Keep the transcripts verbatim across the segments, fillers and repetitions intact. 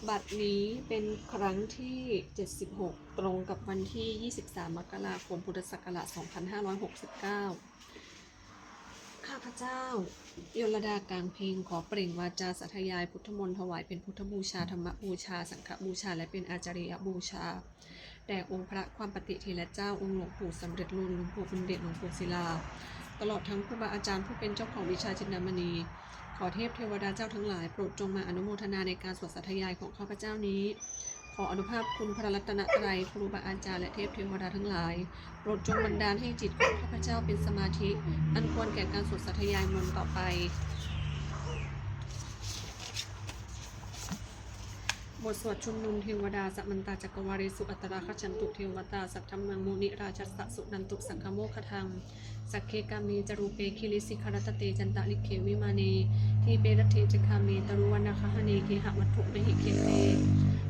บัดนี้เป็นครั้งที่ เจ็ดสิบหก ตรงกับวันที่ ยี่สิบสาม มกราคม พุทธศักราช สองพันห้าร้อยหกสิบเก้า ข้าพเจ้า ยลดากลางเพ็ง ขอเปล่งวาจาสาธยายพุทธมนต์ ถวายเป็นพุทธบูชา ธรรมบูชา สังฆบูชา และเป็นอาจาริยบูชา แด่องค์พระความปฏิเทระเจ้า องค์หลวงปู่สำเร็จลุน หลวงปู่บุญเดช หลวงปู่ศิลา ตลอดทั้งครูบาอาจารย์ผู้เป็นเจ้าของวิชาจินดามณี ขอเทพเทวดาเจ้าทั้งหลาย โปรดจงมาอนุโมทนาในการสวดสาธยายของข้าพเจ้านี้ ขออานุภาพคุณพระรัตนตรัย ครูบาอาจารย์ และเทพเทวดาทั้งหลาย โปรดจงบันดาลให้จิตของข้าพเจ้าเป็นสมาธิ อันควรแก่การสวดสาธยายมนต์ต่อไป บทสวดชุมนุมเทวดา Samantā cakkavāḷesu atrāgacchantu devatā, saddhammaṃ munirājassa suṇantu saggamokkhadaṃ. Sagge kāme ca rūpe girisikharataṭe cantalikkhe vimāne, dīpe raṭṭhe ca gāme taruvanagahane gehavatthumhi khette,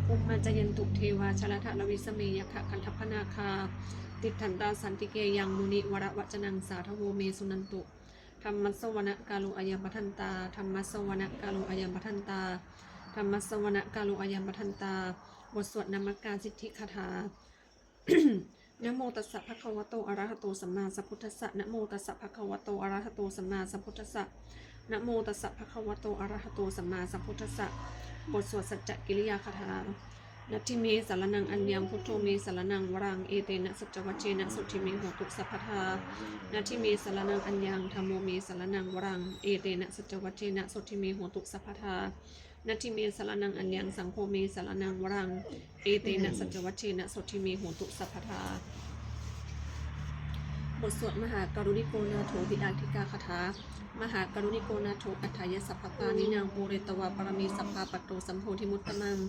bhummā cāyantu devā jalathalavisame yakkhagandhabbanāgā, tiṭṭhantā santike yaṃ munivaravacanaṃ sādhavo me suṇantu. Dhammassavanakālo ayambhadantā, dhammassavanakālo ayambhadantā, dhammassavanakālo ayambhadantā. บทสวดนมการสิทธิคาถา Namo tassa bhagavato arahato sammāsambuddhassa. Namo tassa bhagavato arahato sammāsambuddhassa. Namo tassa bhagavato arahato sammāsambuddhassa. บทสวดสัจจกิริยาคาถา Natthi me saraṇaṃ aññaṃ, buddho me saraṇaṃ varaṃ, etena saccavajjena sotthi me hotu sabbadā. Natthi me saraṇaṃ aññaṃ, dhammo me saraṇaṃ varaṃ, etena saccavajjena sotthi me hotu sabbadā. Natthi me saraṇaṃ aññaṃ, saṅgho me saraṇaṃ varaṃ, etena saccavajjena sotthi me hotu sabbadā. บทสวดมหาการุณิโกนาโถติอาทิกาคาถา Mahākāruṇiko nātho atthāya sabbapāṇinaṃ, pūretvā pāramī sabbā patto sambodhimuttamaṃ,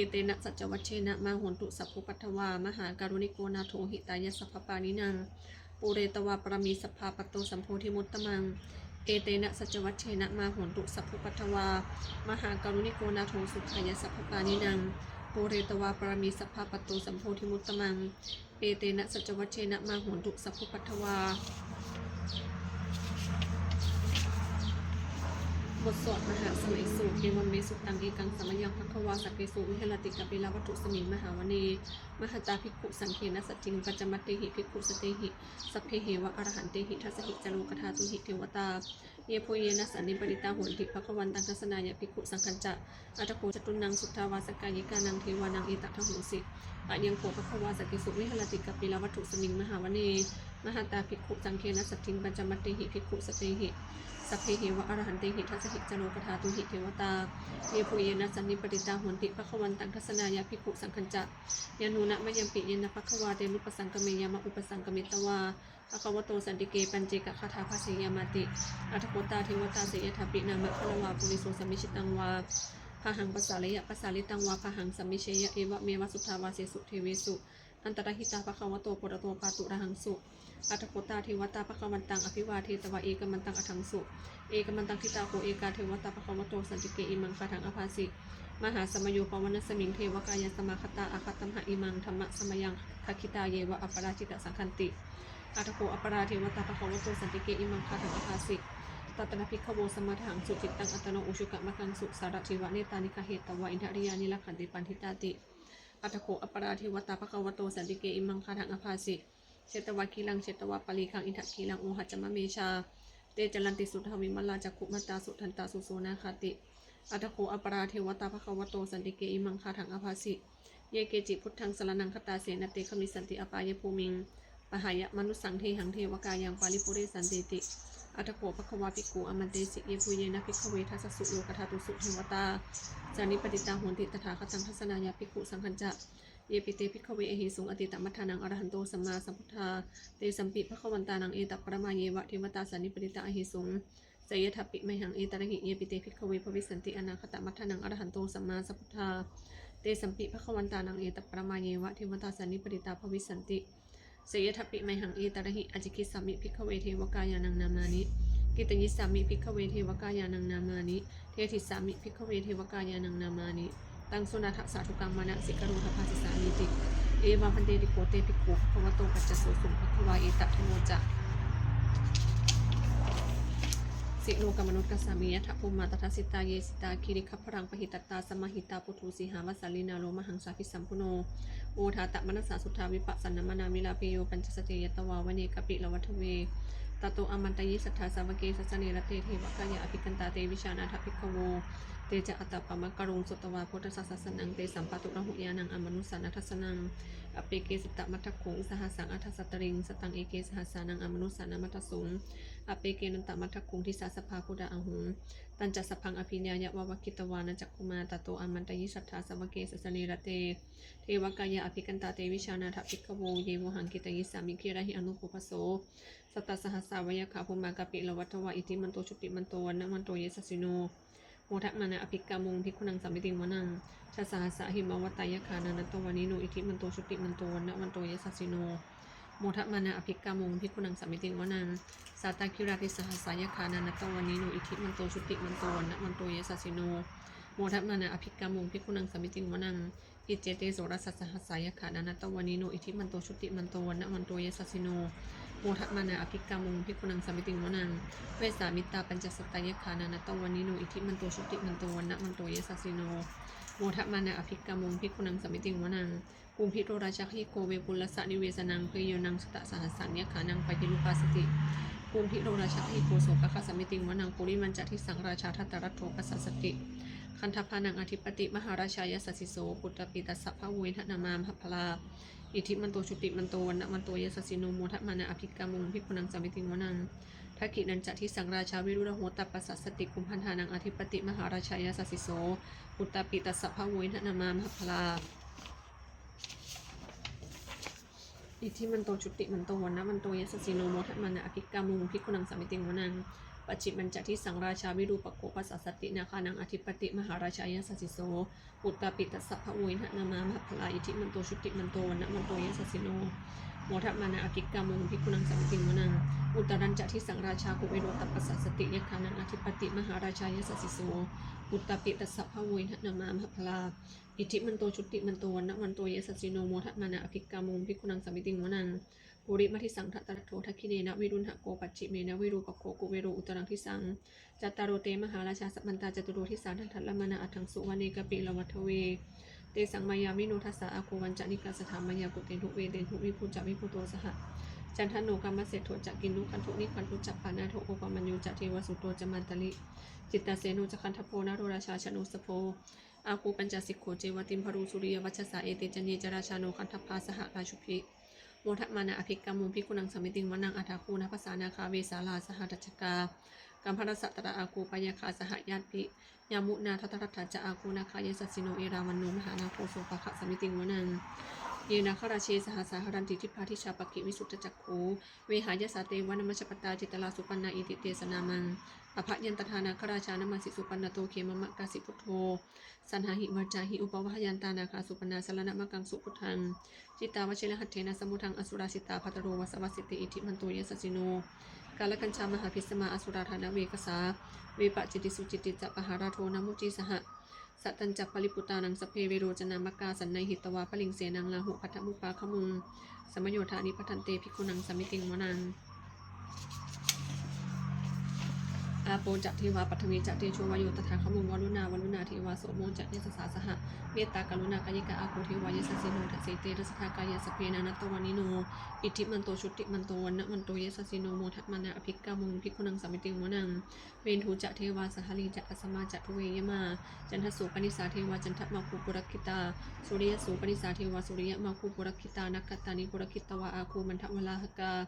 etena saccavajjena mā hontu sabbupaddavā. Mahākāruṇiko nātho hitāya sabbapāṇinaṃ, pūretvā pāramī sabbā patto sambodhimuttamaṃ, etena saccavajjena mā hontu sabbupaddavā. Mahākāruṇiko nātho sukhāya sabbapāṇinaṃ, pūretvā pāramī sabbā patto sambodhimuttamaṃ, etena saccavajjena mā hontu sabbupaddavā. บทสวดมหาสมัยสูตร Evaṃ me sutaṃ. Ekaṃ samayaṃ bhagavā sakkesu viharati kapilavatthusmiṃ mahāvane mahatā bhikkhusaṅghena saddhiṃ pañcamattehi bhikkhusatehi sabbeheva arahantehi. Dasahi ca lokadhātūhi devatā yebhuyyena sannipatitā honti bhagavantaṃ dassanāya bhikkhusaṅghañca. Atha kho catunnaṃ suddhāvāsakāyikānaṃ devānaṃ etadahosi: Ayaṃ kho bhagavā sakkesu viharati kapilavatthusmiṃ mahāvane mahatā bhikkhusaṅghena saddhiṃ pañcamattehi bhikkhusatehi sabbeheva arahantehi. Dasahi ca lokadhātūhi devatā yebhuyyena sannipatitā honti bhagavantaṃ dassanāya bhikkhusaṅghañca. Yannūna mayampi yena bhagavā tenupasaṅkameyyāma, upasaṅkamitvā bhagavato santike paccekagāthā bhāseyyāmāti. Atha kho tā devatā seyyathāpi nāma balavā puriso sammiñjitaṃ vā bāhaṃ pasāreyya, pasāritaṃ vā bāhaṃ sammiñjeyya, evameva suddhāvāsesu devesu antarahitā bhagavato purato pāturahaṃsu. Atha kho tā devatā bhagavantaṃ abhivādetvā ekamantaṃ aṭṭhaṃsu. Ekamantaṃ ṭhitā kho ekā devatā bhagavato santike imaṃ gāthaṃ abhāsi: Mahāsamayo pavanasmiṃ, devakāyā samāgatā; āgatamha imaṃ dhammasamayaṃ, dakkhitāyeva aparājitasaṅghanti. Atha kho aparā devatā bhagavato santike imaṃ gāthaṃ abhāsi: Tatra bhikkhavo samādahaṃsu, cittaṃ attano ujukamakaṃsu; sārathīva nettāni gahetvā, indriyāni rakkhanti paṇḍitāti. Atha kho aparā devatā bhagavato santike imaṃ gāthaṃ abhāsi: Chetvā khīlaṃ chetvā palighaṃ, indakhīlaṃ ohaccamanejā; te caranti suddhā vimalā, cakkhumatā sudantā susunāgāti. Atha kho aparā devatā bhagavato santike imaṃ gāthaṃ abhāsi: Ye keci buddhaṃ saraṇaṃ gatāse, na te gamissanti apāyabhūmiṃ; pahāya mānusaṃ dehaṃ, devakāyaṃ paripūressantīti. Atha kho bhagavā bhikkhū āmantesi: Yebhuyyena bhikkhave dasasu lokadhātūsu devatā sannipatitā honti tathāgataṃ dassanāya bhikkhusaṅghañca. Yepi te bhikkhave ahesuṃ atītamaddhānaṃ arahanto sammāsambuddhā, tesampi bhagavantānaṃ etaparamāyeva devatā sannipatitā ahesuṃ, seyyathāpi mayhaṃ etarahi. Yepi te bhikkhave bhavissanti anāgatamaddhānaṃ arahanto sammāsambuddhā, tesampi bhagavantānaṃ etaparamāyeva devatā sannipatitā bhavissanti, seyyathāpi mayhaṃ etarahi. Ācikkhissāmi bhikkhave devakāyānaṃ nāmāni, kittayissāmi bhikkhave devakāyānaṃ nāmāni, desissāmi bhikkhave devakāyānaṃ nāmāni. Taṃ suṇātha sādhukaṃ manasikarotha bhāsissāmīti. Evaṃ bhanteti kho te bhikkhū bhagavato paccassosuṃ. Bhagavā etadavoca: Silokamanukassāmi, yattha bhummā tadassitā; ye sitā girigabbharaṃ, pahitattā samāhitā. Puthū sīhāva sallīnā, lomahaṃsābhisambhuno; odātamanasā suddhā, vippasannamanāvilā. Bhiyyo pañcasate ñatvā, vane kāpilavatthave; tato āmantayi satthā, sāvake sāsane rate. Devakāyā abhikkantā, te vijānātha bhikkhavo; te ca ātappamakaruṃ, sutvā buddhassa sāsanaṃ. Tesampāturahu ñāṇaṃ, amanussāna dassanaṃ; appeke satamaddakkhuṃ, sahassaṃ atha sattariṃ; sataṃ eke sahassānaṃ, amanussānamaddasuṃ; appekenantamaddakkhuṃ, disā sabbā phuṭā ahuṃ. Tañca sabbaṃ abhiññāya, vavakkhitvāna cakkhumā; tato āmantayi satthā, sāvake sāsane rate. Devakāyā abhikkantā, te vijānātha bhikkhavo; ye vohaṃ kittayissāmi, girāhi anupubbaso. Sattasahassā va yakkhā, bhummā kāpilavatthavā; iddhimanto jutimanto, vaṇṇavanto yasassino; modamānā abhikkāmuṃ, bhikkhūnaṃ samitiṃ vanaṃ. Chasahassā hemavatā, yakkhā nānattavaṇṇino; iddhimanto jutimanto, vaṇṇavanto yasassino; modamānā abhikkāmuṃ, bhikkhūnaṃ samitiṃ vanaṃ. Sātāgirā tisahassā, yakkhā nānattavaṇṇino; iddhimanto jutimanto, vaṇṇavanto yasassino; modamānā abhikkāmuṃ, bhikkhūnaṃ samitiṃ vanaṃ. Iccete soḷasasahassā, yakkhā nānattavaṇṇino; iddhimanto jutimanto, vaṇṇavanto yasassino; modamānā abhikkāmuṃ, bhikkhūnaṃ samitiṃ vanaṃ. Vessāmittā pañcasatā, yakkhā nānattavaṇṇino; iddhimanto jutimanto, vaṇṇavanto yasassino; modamānā abhikkāmuṃ, bhikkhūnaṃ samitiṃ vanaṃ. Kumbhīro rājagahiko, vepullassa nivesanaṃ; bhiyyo naṃ satasahassaṃ, yakkhānaṃ payirupāsati; kumbhīro rājagahiko, sopāga samitiṃ vanaṃ. Purimañca disaṃ rājā, dhataraṭṭho pasāsati; gandhabbānaṃ ādhipati, mahārājā yasassi so. Puttāpi tassa bahavo, indanāmā mahabbalā; iddhimanto jutimanto, vaṇṇavanto yasassino; modamānā abhikkāmuṃ, bhikkhūnaṃ samitiṃ vanaṃ. Dakkhiṇañca disaṃ rājā, virūḷho tappasāsati; kumbhaṇḍānaṃ ādhipati, mahārājā yasassi so. Puttāpi tassa bahavo, indanāmā mahabbalā; iddhimanto jutimanto, vaṇṇavanto yasassino; modamānā abhikkāmuṃ, bhikkhūnaṃ samitiṃ vanaṃ. Pacchimañca disaṃ rājā, virūpakkho pasāsati; nāgānaṃ ādhipati, mahārājā yasassi so. Puttāpi tassa bahavo, indanāmā mahabbalā; iddhimanto jutimanto, vaṇṇavanto yasassino; modamānā abhikkāmuṃ, bhikkhūnaṃ samitiṃ vanaṃ. Uttarañca disaṃ rājā, kuvero tappasāsati; yakkhānaṃ ādhipati, mahārājā yasassi so. Puttāpi tassa bahavo, indanāmā mahabbalā; iddhimanto jutimanto, vaṇṇavanto yasassino; modamānā abhikkāmuṃ, bhikkhūnaṃ samitiṃ vanaṃ. Purimaṃ disaṃ dhataraṭṭho, dakkhiṇena virūḷhako; pacchimena virūpakkho, kuvero uttaraṃ disaṃ. Cattāro te mahārājā, samantā caturo disā; daddallamānā aṭṭhaṃsu, vane kāpilavatthave. Tesaṃ māyāvino dāsā, āgū vañcanikā saṭhā; māyā kuṭeṇḍu veṭeṇḍu, viṭū ca viṭuṭo saha. Candano kāmaseṭṭho ca, kinnughaṇḍu nighaṇḍu ca; panādo opamañño ca, devasūto ca mātali. Cittaseno ca gandhabbo, naḷorājā janosabho; āgū pañcasikho ceva, timbarū suriyavacchasā. Ete caññe ca rājāno, gandhabbā saha rājubhi; modamānā abhikkāmuṃ, bhikkhūnaṃ samitiṃ vanaṃ. Athāgū nābhasā nāgā, vesālā sahatacchakā; kambalassatarā āgū, pāyāgā saha ñātibhi. Yāmunā dhataraṭṭhā ca, āgū nāgā yasassino; erāvaṇo mahānāgo, sopāga samitiṃ vanaṃ. Ye nāgarāje sahasā haranti, dibbā dijā pakkhi visuddhacakkhū; vehāyasā te vanamajjhapattā, citrā supaṇṇā iti tesa nāmaṃ. Abhayantadā nāgarājānamāsi, supaṇṇato khemamakāsi buddho. Saṇhāhi vācāhi upavhayantā, nāgā supaṇṇā saraṇamakaṃsu buddhaṃ. Jitā vajirahatthena, samuddaṃ asurā sitā; bhātaro vāsavassete, iddhimanto yasassino. Kālakañjā mahābhismā, asurā dānaveghasā; vepacitti sucitti ca, pahārādo namucī saha. Satañca baliputtānaṃ, sabbe verocanāmakā; sannayhitvā baliṃ senaṃ, rāhubhaddamupāgamuṃ. Samayodāni bhaddante, bhikkhūnaṃ samitiṃ vanaṃ. Āpo ca devā paṭhavī ca, tejo vāyo tadāgamuṃ; varuṇā vāruṇā devā, somo ca yasasā saha. Mettākaruṇākāyikā, āgū devā yasassino; dasete dasadhā kāyā, sabbe nānattavaṇṇino. Iddhimanto jutimanto, vaṇṇavanto yasassino; modamānā abhikkāmuṃ, bhikkhūnaṃ samitiṃ vanaṃ. Veṇḍū ca devā sahalī ca, asamā ca duve yamā. Candassūpanisā devā, candamāgū purakkhitā; suriyassūpanisā devā, suriyamāgū purakkhitā. Nakkhattāni purakkhitvā, āgū mandavalāhakā;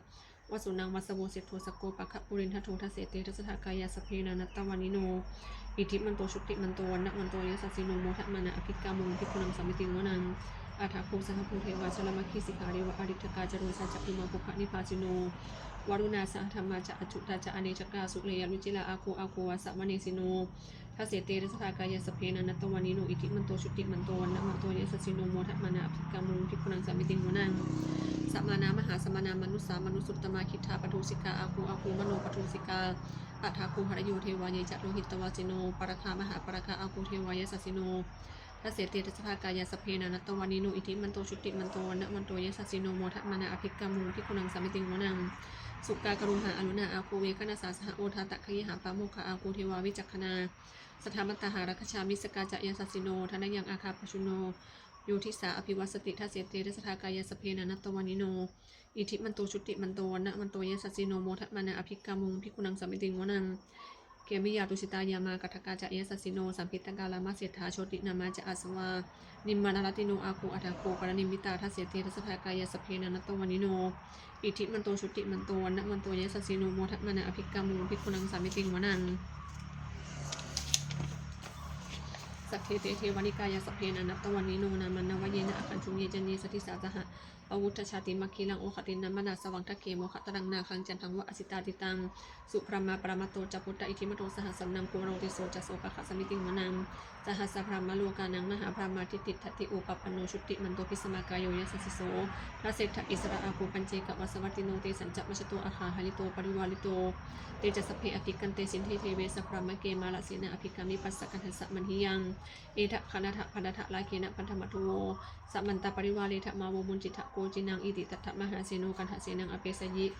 vasūnaṃ vāsavo seṭṭho, sakkopāga purindado. Dasete dasadhā kāyā, sabbe nānattavaṇṇino; iddhimanto jutimanto, vaṇṇavanto yasassino; modamānā abhikkāmuṃ, bhikkhūnaṃ samitiṃ vanaṃ. Athāgū sahabhū devā, jalamaggisikhāriva; ariṭṭhakā ca rojā ca, ummāpupphanibhāsino. Varuṇā sahadhammā ca, accutā ca anejakā; sūleyyarucirā āgū, āgū vāsavanesino. Dasete dasadhā kāyā, sabbe nānattavaṇṇino; iddhimanto jutimanto, vaṇṇavanto yasassino; modamānā abhikkāmuṃ, bhikkhūnaṃ samitiṃ vanaṃ. Samānā mahāsamānā, mānusā mānusuttamā; khiḍḍāpadūsikā āgū, āgū manopadūsikā. Athāgū harayo devā, ye ca lohitavāsino; pāragā mahāpāragā, āgū devā yasassino. Dasete dasadhā kāyā, sabbe nānattavaṇṇino; iddhimanto jutimanto, vaṇṇavanto yasassino; modamānā abhikkāmuṃ, bhikkhūnaṃ samitiṃ vanaṃ. sukkā karumhā aruṇā āgū veghanasā saha. Odātagayhā pāmokkhā āgū devā vicakkhaṇā, sadāmattā hāragajā missakā ca yasassino. Thanayaṃ āgā pajjunno yo disā abhivassati. Dasete dasadhā kāyā sabbe nānattavaṇṇino, iddhimanto jutimanto vaṇṇavanto yasassino, modamānā abhikkāmuṃ bhikkhūnaṃ samitiṃ vanaṃ. Khemiyā tusitā yāmā kaṭṭhakā ca yasassino, lambitakā lāmaseṭṭhā jotināmā ca āsavā, nimmānaratino āgū athāgū paranimmitā. Dasete dasadhā kāyā sabbe nānattavaṇṇino, iddhimanto jutimanto vaṇṇavanto yasassino, modamānā abhikkāmuṃ bhikkhūnaṃ samitiṃ vanaṃ. Saṭṭhete devanikāyā sabbe nānattavaṇṇino, nāmanvayena āgañchuṃ ye caññe sadisā saha. Pavutthajātimakhīlaṃ oghatiṇṇamanāsavaṃ, dakkhemoghataraṃ nāgaṃ candaṃva asitātitaṃ. Subrahmā paramatto ca puttā iddhimato saha, sanaṅkumāro tisso ca sopāga samitiṃ vanaṃ. Sahassabrahmalokānaṃ mahābrahmābhitiṭṭhati, upapanno jutimanto bhismākāyo yasassi so. Dasettha issarā āgū paccekavasavattino, tesañca majjhato āgā hārito parivārito. Te ca sabbe abhikkante sinde deve sabrahmake, mārasenā abhikkāmi passa kaṇhassa mandiyaṃ. Etha gaṇhatha bandhatha rāgena bandhamatthu vo, samantā parivāretha mā vo muñcittha koci naṃ. Iti tattha mahāseno kaṇhasenaṃ apesayi,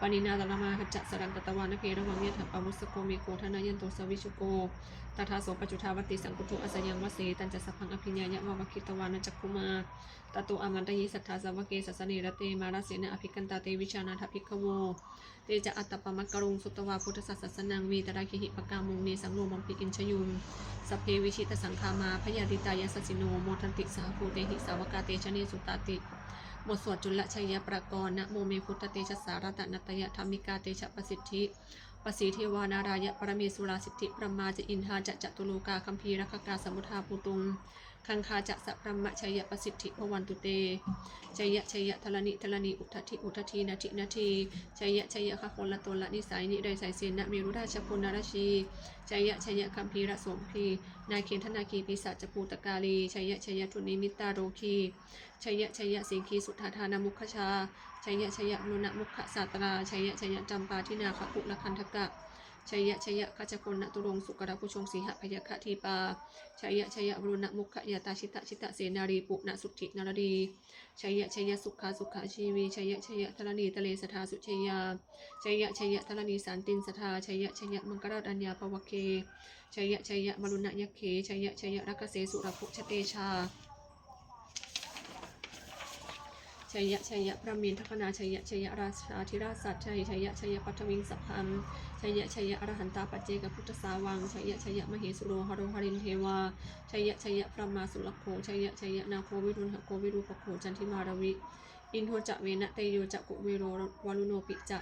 pāṇinā talamāhacca saraṃ katvāna bheravaṃ. Yathā pāvussako megho thanayanto savijjuko, tadā so paccudāvatti saṅkuddho asayaṃvase. Tañca sabbaṃ abhiññāya vavakkhitvāna cakkhumā, tato āmantayi satthā sāvake sāsane rate, mārasenā abhikkantā te vijānātha bhikkhavo. Te ca ātappamakaruṃ sutvā buddhassa sāsanaṃ, vītarāgehi pakkāmuṃ nesaṃ lomampi iñjayuṃ. Sabbe vijitasaṅgāmā bhayātītā yasassino, modanti saha bhūtehi sāvakā te janesutāti. บทสวดจุลชัยปกรณ์ Namo me buddhatejasā ratanattayadhammikā tejapasiddhi, pasīdevā nārāyaparamesurā siddhibrahmā ca indā ca catulokā gambhīrakkhakā samuddā bhūtuṃ gaṅgā ca sabrahmajayapasiddhi bhavantu te. Jaya jaya dharaṇi dharaṇī udadhi udadhī nadi nadī, jaya jaya gaganalatanalanisai niraysaisena merurājabala narajī, jaya jaya gambhīrasombhī nāgendanāgī pisācabhūtakālī, jaya jaya dunnimittarogī, jaya jaya siṅgīsudādānamukhajā, jaya jaya varuṇamukhasātrā, jaya jaya campādināgakulagandhaka, jaya jaya gajagonnaturaṅga sukarabhujaṅga sīhabyagghadīpā, jaya jaya varuṇamukhayātrā jita jita senārī puna suddhi naradī, jaya jaya sukhā sukhā jīvī, jaya jaya dharaṇītale sadā sujayā, jaya jaya dharaṇī santin sadā, jaya jaya maṅkararāññā bhavagge, jaya jaya varuṇayakkhe, jaya jaya rakkhase surabhujatejā, jaya jaya brahmendagaṇā, jaya jaya rājādhirājasājjai, jaya jaya paṭhaviṃ sabbaṃ, jaya jaya arahantā paccekabuddhasāvaṃ, jaya jaya mahesuro haro harindevā, jaya jaya brahmā surakkho, jaya jaya nāgo viruḷhako virūpakkho candimā ravi, indo ca venateyyo ca kuvero varuṇopi ca,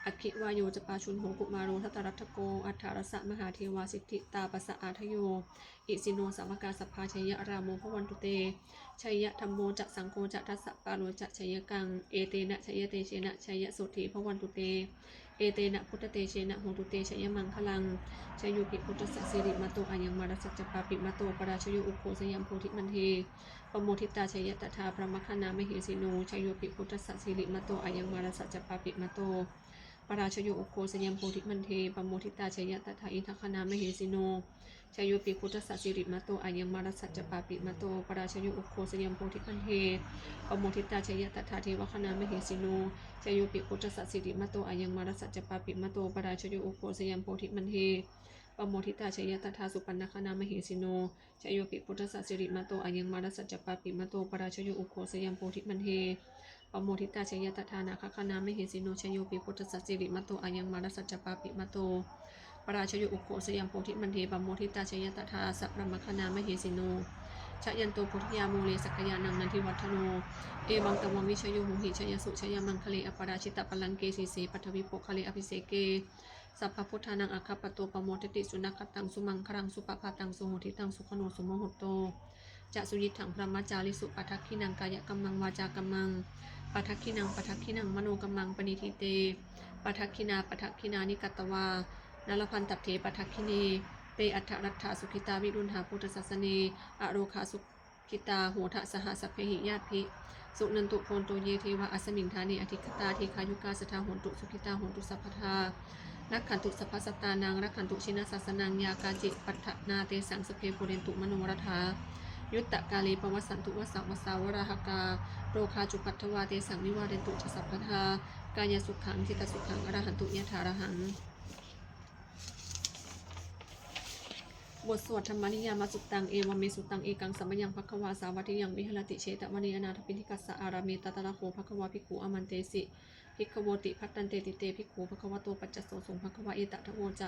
aggi vāyo ca pājuṇho kumāro dhataraṭṭhako, aṭṭhārasa mahādevā siddhitāpasa-ādayo, isino sāvakā sabbā jaya rāmo bhavantu te, jaya dhammo ca saṅgho ca dasapālo ca jayakaṃ, etena jayatejena jayasotthī bhavantu te, etena buddhatejena hotu te jayamaṅgalaṃ. Jayopi buddhassa sirimato ayaṃ mārassa ca pāpimato, parājayo ugghosayuṃ bodhimaṇḍe, pamoditā jaya tadā brahmagaṇā mahesino. Jayopi buddhassa sirimato ayaṃ mārassa ca pāpimato, parājayo ugghosayuṃ bodhimaṇḍe, pamoditā jaya tadā indagaṇā mahesino. Jayopi buddhassa sirimato ayaṃ mārassa ca pāpimato, parājayo ugghosayuṃ bodhimaṇḍe, pamoditā jaya tadā devagaṇā mahesino. Jayopi buddhassa sirimato ayaṃ mārassa ca pāpimato, parājayo ugghosayuṃ bodhimaṇḍe, pamoditā jaya tadā supaṇṇagaṇā mahesino. Jayopi buddhassa sirimato ayaṃ mārassa ca pāpimato, parājayo ugghosayuṃ bodhimaṇḍe, pamoditā jaya tadā nāgagaṇā mahesino. Jayopi buddhassa sirimato ayaṃ mārassa ca pāpimato, parājayo ugghosayuṃ bodhimaṇḍe, pamoditā jaya tadā sabrahmagaṇā mahesino. Jayanto bodhiyā mūle sakyānaṃ nandivaḍḍhano, evaṃ tvaṃ vijayo hohi jayassu jayamaṅgale, aparājitapallaṅke sīse paṭhavipokkhare abhiseke, sabbabuddhānaṃ aggappatto pamodati. Sunakkhattaṃ sumaṅgalaṃ supabhātaṃ suhuṭṭhitaṃ sukhaṇo sumuhutto ca suyiṭṭhaṃ brahmacārisu, padakkhiṇaṃ kāyakammaṃ vācākammaṃ padakkhiṇaṃ, padakkhiṇaṃ manokammaṃ paṇidhī te padakkhiṇā, padakkhiṇāni katvāna labhantatthe padakkhiṇe. Te atthaladdhā sukhitā viruḷhā buddhasāsane, arogā su khitā hotha saha sabbehi ñātibhi. Suṇantu bhonto ye devā asmiṃ ṭhāne adhigatā, dīghāyukā sadā hontu sukhitā hontu sabbadā. Rakkhantu sabbasattānaṃ rakkhantu jinasāsanaṃ, yā kāci patthanā tesaṃ sabbe pūrentu manorathā. yuttakāle pavassantu vassaṃ vassavalāhakā, rogā cupaddavā tesaṃ nivārentu ca sabbadā, kāyasukhaṃ cittasukhaṃ arahantu yathārahaṃ. บทสวด Dhammaniyāmasuttaṃ. Evaṃ me sutaṃ. Ekaṃ samayaṃ bhagavā sāvatthiyaṃ viharati jetavane anāthapiṇḍikassa ārāme. Tatra kho bhagavā bhikkhū āmantesi. Bhikkhavoti. Bhadanteti te bhikkhū bhagavato paccassosuṃ. Bhagavā etadavoca.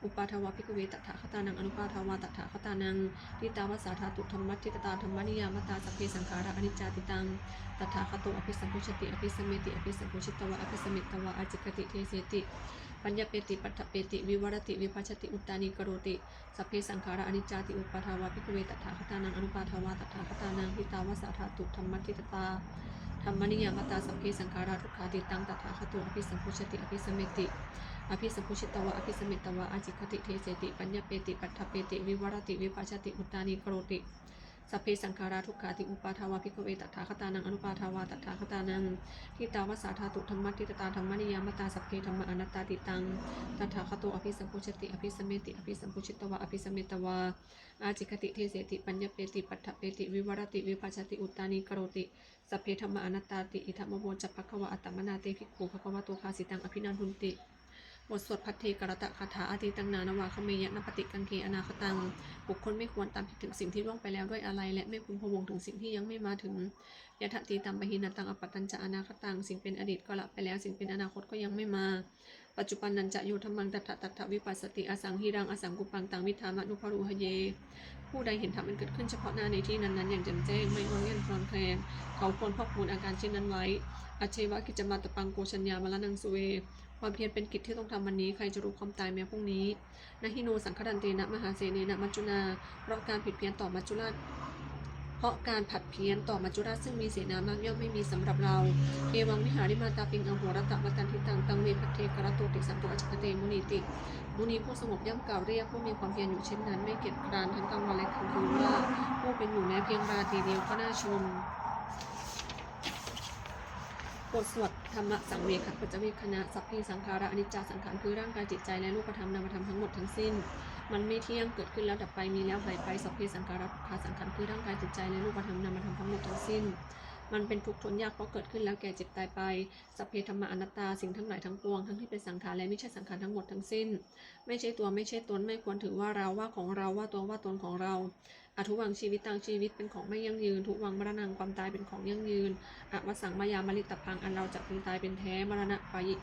Uppādā vā bhikkhave tathāgatānaṃ anuppādā vā tathāgatānaṃ, ṭhitā va sā dhātu dhammaṭṭhitatā dhammaniyāmatā sabbe saṅkhārā aniccāti. Taṃ tathāgato abhisambujjhati abhisameti, abhisambujjhitvā abhisametvā ācikkhati deseti paññapeti paṭṭhapeti vivarati vibhajati uttānīkaroti sabbe saṅkhārā aniccāti. Uppādā vā bhikkhave tathāgatānaṃ anuppādā vā tathāgatānaṃ, ṭhitā va sā dhātu dhammaṭṭhitatā dhammaniyāmatā sabbe saṅkhārā dukkhāti. Taṃ tathāgato abhisambujjhati abhisameti, abhisambujjhitvā abhisametvā ācikkhati deseti paññapeti paṭṭhapeti vivarati vibhajati uttānīkaroti sabbe saṅkhārā dukkhāti. Uppādā vā bhikkhave tathāgatānaṃ anuppādā vā tathāgatānaṃ, ṭhitā va sā dhātu dhammaṭṭhitatā dhammaniyāmatā sabbe dhammā anattāti. Taṃ tathāgato abhisambujjhati abhisameti, abhisambujjhitvā abhisametvā ācikkhati deseti paññapeti paṭṭhapeti vivarati vibhajati uttānīkaroti sabbe dhammā anattāti. Idamavoca bhagavā. Attamanā te bhikkhū bhagavato bhāsitaṃ abhinandunti. บทสวดภัทเทกรัตตคาถา Atītaṃ nānvāgameyya, nappaṭikaṅkhe anāgataṃ. บุคคลไม่ควรตามคิดถึงสิ่งที่ล่วงไปแล้วด้วยอาลัย และไม่พึงพะวงถึงสิ่งที่ยังไม่มาถึง Yadatītaṃ pahīnantaṃ appattañca anāgataṃ. สิ่งเป็นอดีตก็ละไปแล้ว สิ่งเป็นอนาคตก็ยังไม่มา Paccuppannañca yo dhammaṃ tattha tattha vipassati, asaṃhiraṃ asaṅkuppaṃ taṃ viddhā manubrūhaye. ผู้ใดเห็นธรรมอันเกิดขึ้นเฉพาะหน้าในที่นั้นๆ อย่างแจ่มแจ้ง ไม่ง่อนแง่นคลอนแคลน เขาควรพอกพูนอาการเช่นนั้นไว้ Ajjeva kiccamātappaṃ ko jaññā maraṇaṃ suve. ความเพียรเป็นกิจที่ต้องทำวันนี้ ใครจะรู้ความตายแม้พรุ่งนี้ Na hi no saṅgarantena mahāsenena maccunā. เพราะการผัดเพี้ยนต่อมัจจุราช เพราะการผัดเพี้ยนต่อมัจจุราชซึ่งมีเสนามากย่อมไม่มีสำหรับเรา Evaṃ vihārimātāpiṃ ahorattamatanditaṃ, taṃ ve bhaddekarattoti santo ācikkhate munīti. มุนีผู้สงบย่อมกล่าวเรียกผู้มีความเพียรอยู่เช่นนั้น ไม่เกียจคร้านทั้งกลางวันและกลางคืนว่า ผู้เป็นอยู่แม้เพียงราตรีเดียวก็น่าชม บทสวดธัมมสังเวคปัจจเวกขณะ Sabbe saṅkhārā aniccā. สังขารคือร่างกายจิตใจและรูปธรรมนามธรรมทั้งหมดทั้งสิ้น มันไม่เที่ยง เกิดขึ้นแล้วดับไป มีแล้วหายไป Sabbe saṅkhārā dukkhā. สังขารคือร่างกายจิตใจและรูปธรรมนามธรรมทั้งหมดทั้งสิ้น มันเป็นทุกข์ทนยาก เพราะเกิดขึ้นแล้วแก่เจ็บตายไป Sabbe dhammā anattā. สิ่งทั้งหลายทั้งปวง ทั้งที่เป็นสังขารและมิใช่สังขารทั้งหมดทั้งสิ้น ไม่ใช่ตัว ไม่ใช่ตน ไม่ควรถือว่าเรา ว่าของเรา ว่าตัว ว่าตนของเรา Adhuvaṃ jīvitaṃ. ชีวิตเป็นของไม่ยั่งยืน Dhuvaṃ maraṇaṃ. ความตายเป็นของยั่งยืน Avassaṃ mayā maritabbaṃ. อันเราจะพึงตายเป็นแท้ Maraṇapayi-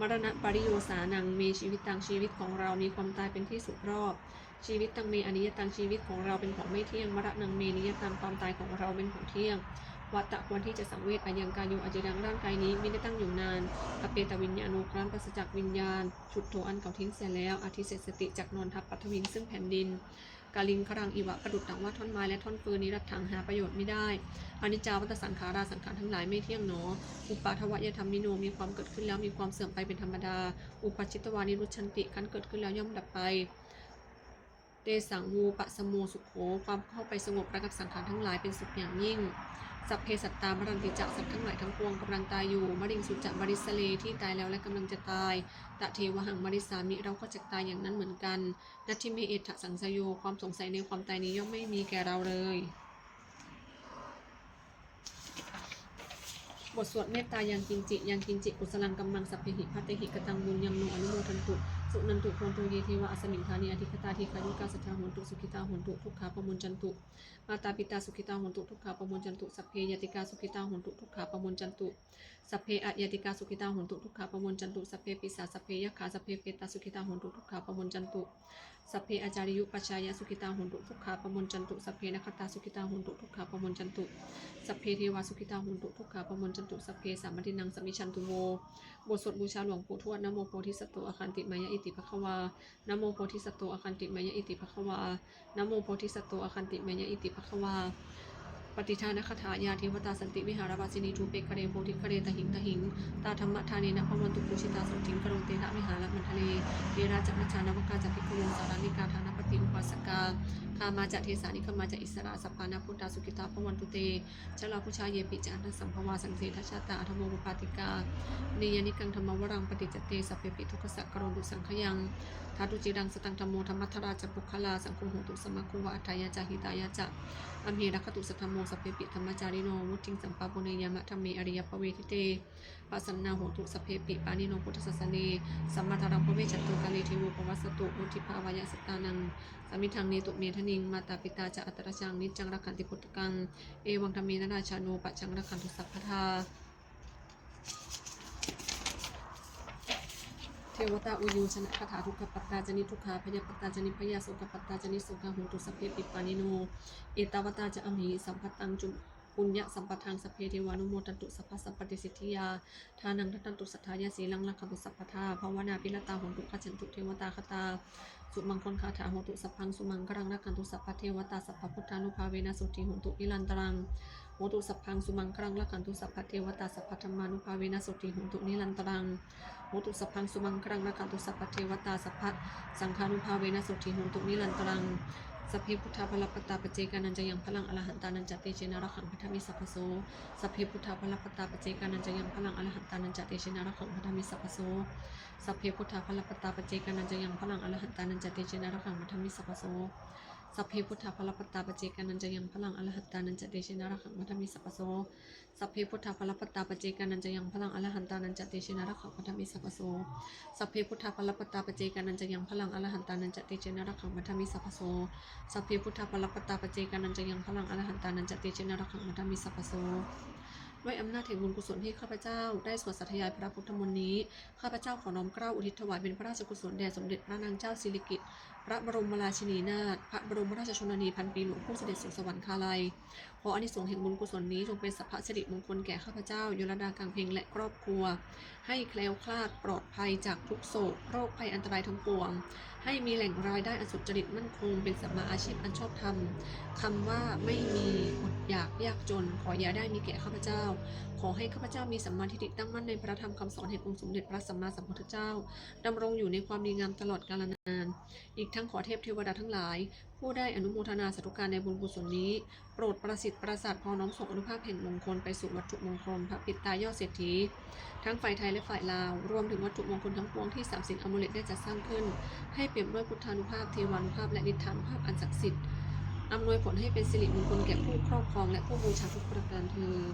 maraṇapariyosānaṃ me jīvitaṃ. ชีวิตของเรามีความตายเป็นที่สุดรอบ Jīvitaṃ me aniyataṃ. ชีวิตของเราเป็นของไม่เที่ยง Maraṇaṃ me niyataṃ. ความตายของเราเป็นของเที่ยง Vata ควรที่จะสังเวช Ayaṃ kāyo aciraṃ. ร่างกายนี้มิได้ตั้งอยู่นาน Apetaviññāṇo ครั้นปราศจากวิญญาณ Chuḍḍho อันเขาทิ้งเสียแล้ว Adhisessati จักนอนทับ Paṭhaviṃ ซึ่งแผ่นดิน Kaliṅgaraṃ iva ประดุจดังว่าท่อนไม้และท่อนฟืน Niratthaṃ หาประโยชน์ไม่ได้ Aniccā vata saṅkhārā. สังขารทั้งหลายไม่เที่ยงหนอ Uppādavayadhammino มีความเกิดขึ้นแล้วมีความเสื่อมไปเป็นธรรมดา Uppajjitvā nirujjhanti ครั้นเกิดขึ้นแล้วย่อมดับไป Tesaṃ vūpasamo sukho ความเข้าไปสงบระงับสังขารทั้งหลายเป็นสุขอย่างยิ่ง Sabbe sattā maranti ca สัตว์ทั้งหลายทั้งปวงกำลังตายอยู่ Mariṃsu ca marissare ที่ตายแล้วและกำลังจะตาย Tathevāhaṃ marissāmi เราก็จะตายอย่างนั้นเหมือนกัน Natthi me ettha saṃsayo ความสงสัยในความตายนี้ย่อมไม่มีแก่เราเลย บทสวดเมตตา Yaṅkiñci. Yaṅkiñci kusalaṃ kammaṃ sabbehi bhātehi kataṃ puññaṃ no anumodantu, suṇantu bhonto ye devā asmiṃ ṭhāne adhigatā, dīghāyukā sadā hontu, sukhitā hontu, dukkhā pamuñcantu. Mātāpitā sukhitā hontu, dukkhā pamuñcantu. Sabbe ñātikā sukhitā hontu, dukkhā pamuñcantu. Sabbe aññātikā sukhitā hontu, dukkhā pamuñcantu. Sabbe pisā, sabbe yakkhā, sabbe petā sukhitā hontu, dukkhā pamuñcantu. Sabbe ācariyupajjhāyā sukhitā hontu, dukkhā pamuñcantu. Sabbe nakkhattā sukhitā hontu, dukkhā pamuñcantu. Sabbe devā sukhitā hontu, dukkhā pamuñcantu. Sabbe sampattīnaṃ samijjhantu vo. บทสวดบูชาหลวงปู่ทวด Namo bodhisatto āgantimāya iti bhagavā. Namo bodhisatto āgantimāya iti bhagavā. Namo bodhisatto āgantimāya iti bhagavā. Pattidānagāthā. Yā devatā santi vihāravāsinī, thūpe ghare bodhighare tahiṃ tahiṃ, tā dhammadānena bhavantu pūjitā, sotthiṃ karontedha vihāramaṇḍale. Therā ca majjhā navakā ca bhikkhavo, sārāmikā dānapatī siddhi upāsakā. Gāmā ca desā nigamā ca issarā, sappāṇabhūtā sukhitā bhavantu te. Jalābujā yepi ca aṇḍasambhavā, saṃsedajātā athavopapātikā, niyyānikaṃ dhammavaraṃ paṭicca te, sabbepi dukkhassa karontu saṅkhayaṃ. Ṭhātu ciraṃ sataṃ dhammo, dhammaddharā ca puggalā, saṅgho hotu samaggo va atthāya ca hitāya ca. Amhe rakkhatu saddhammo, sabbepi dhammacārino, vuḍḍhiṃ sampāpuṇeyyāma, dhamme ariyappavedite. Pasannā hontu sabbepi, pāṇino buddhasāsane, sammā dhāraṃ pavecchanto, kāle devo pavassatu, vuḍḍhibhāvāya sattānaṃ, samiddhaṃ netu medaniṃ. Mātā pitā ca atrajaṃ, niccaṃ rakkhanti puttakaṃ, evaṃ dhammena rājāno, pajaṃ rakkhantu sabbadā. Devatā uyyojanagāthā, dukkhappattā ca niddukkhā, bhayappattā ca nibbhayā, sokappattā ca nissokā, hontu sabbepi pāṇino. Ettāvatā ca amhehi sambhataṃ cu puññasampadaṃ, sabbe devānumodantu, sabbasampattisiddhiyā. Dānaṃ dadantu saddhāya, sīlaṃ rakkhantu sabbadā, bhāvanābhiratā hontu, gacchantu devatāgatā. Sumaṅgalagāthā hotu sabbaṃ sumaṅgalaṃ, rakkhantu sabbadevatā, sabbabuddhānubhāvena sotthī hontu nirantaraṃ. Hotu sabbaṃ sumaṅgalaṃ, rakkhantu sabbadevatā, sabbadhammānubhāvena sotthī hontu nirantaraṃ. Hotu sabbaṃ sumaṅgalaṃ, rakkhantu sabbadevatā, sabbasaṅghānubhāvena sotthī hontu nirantaraṃ. Sabbe buddhā balappattā, paccekānañca yaṃ balaṃ, arahantānañca tejena, rakkhaṃ bandhāmi sabbaso. Sabbe buddhā balappattā, paccekānañca yaṃ balaṃ, arahantānañca tejena, rakkhaṃ bandhāmi sabbaso. Sabbe buddhā balappattā, paccekānañca yaṃ balaṃ, arahantānañca tejena, rakkhaṃ bandhāmi sabbaso. Sabbe buddhā balappattā, paccekānañca yaṃ balaṃ, arahantānañca tejena, rakkhaṃ bandhāmi sabbaso. Sabbe buddhā balappattā, paccekānañca yaṃ balaṃ, arahantānañca tejena, rakkhaṃ bandhāmi sabbaso. Sabbe buddhā balappattā, paccekānañca yaṃ balaṃ, arahantānañca tejena, rakkhaṃ bandhāmi sabbaso. Sabbe buddhā balappattā, paccekānañca yaṃ balaṃ, arahantānañca tejena, rakkhaṃ bandhāmi sabbaso. ด้วยอำนาจแห่งบุญกุศลที่ข้าพเจ้าได้สวดสาธยายพระพุทธมนต์นี้ ข้าพเจ้าขอน้อมเกล้าอุทิศถวายเป็นพระราชกุศลแด่สมเด็จพระนางเจ้าสิริกิติ์ พระบรมราชินีนาถ พระบรมราชชนนีพันปีหลวง ผู้เสด็จสู่สวรรคาลัย ขออานิสงส์แห่งบุญกุศลนี้จงเป็นสัพพสิริมงคลแก่ข้าพเจ้า ยลดา กังเพ็ง และครอบครัว ให้แคล้วคลาดปลอดภัยจากทุกโศก โรคภัยอันตรายทั้งปวง ให้มีแหล่งรายได้อันสุจริตมั่นคง เป็นสัมมาอาชีพอันชอบธรรม คำว่าไม่มีอดอยากยากจน ขออย่าได้มีแก่ข้าพเจ้า ขอให้ข้าพเจ้ามีสัมมาทิฏฐิตั้งมั่นในพระธรรมคำสอนแห่งองค์สมเด็จพระสัมมาสัมพุทธเจ้า ดำรงอยู่ในความดีงามตลอดกาลนาน อีกทั้งขอเทพเทวดาทั้งหลาย ผู้ได้อนุโมทนาสาธุการในบุญกุศลนี้ โปรดประสิทธิ์ประสาทพรน้อมส่งอานุภาพแห่งมงคลไปสู่วัตถุมงคลพระปิดตายอดเศรษฐี ทั้งฝ่ายไทยและฝ่ายลาว รวมถึงวัตถุมงคลทั้งปวงที่สามสิงห์อมูเลตได้จัดสร้างขึ้น ให้เปี่ยมด้วยพุทธานุภาพ เทวานุภาพ และฤทธานุภาพอันศักดิ์สิทธิ์ อำนวยผลให้เป็นสิริมงคลแก่ผู้ครอบครองและผู้บูชาทุกประการเทอญ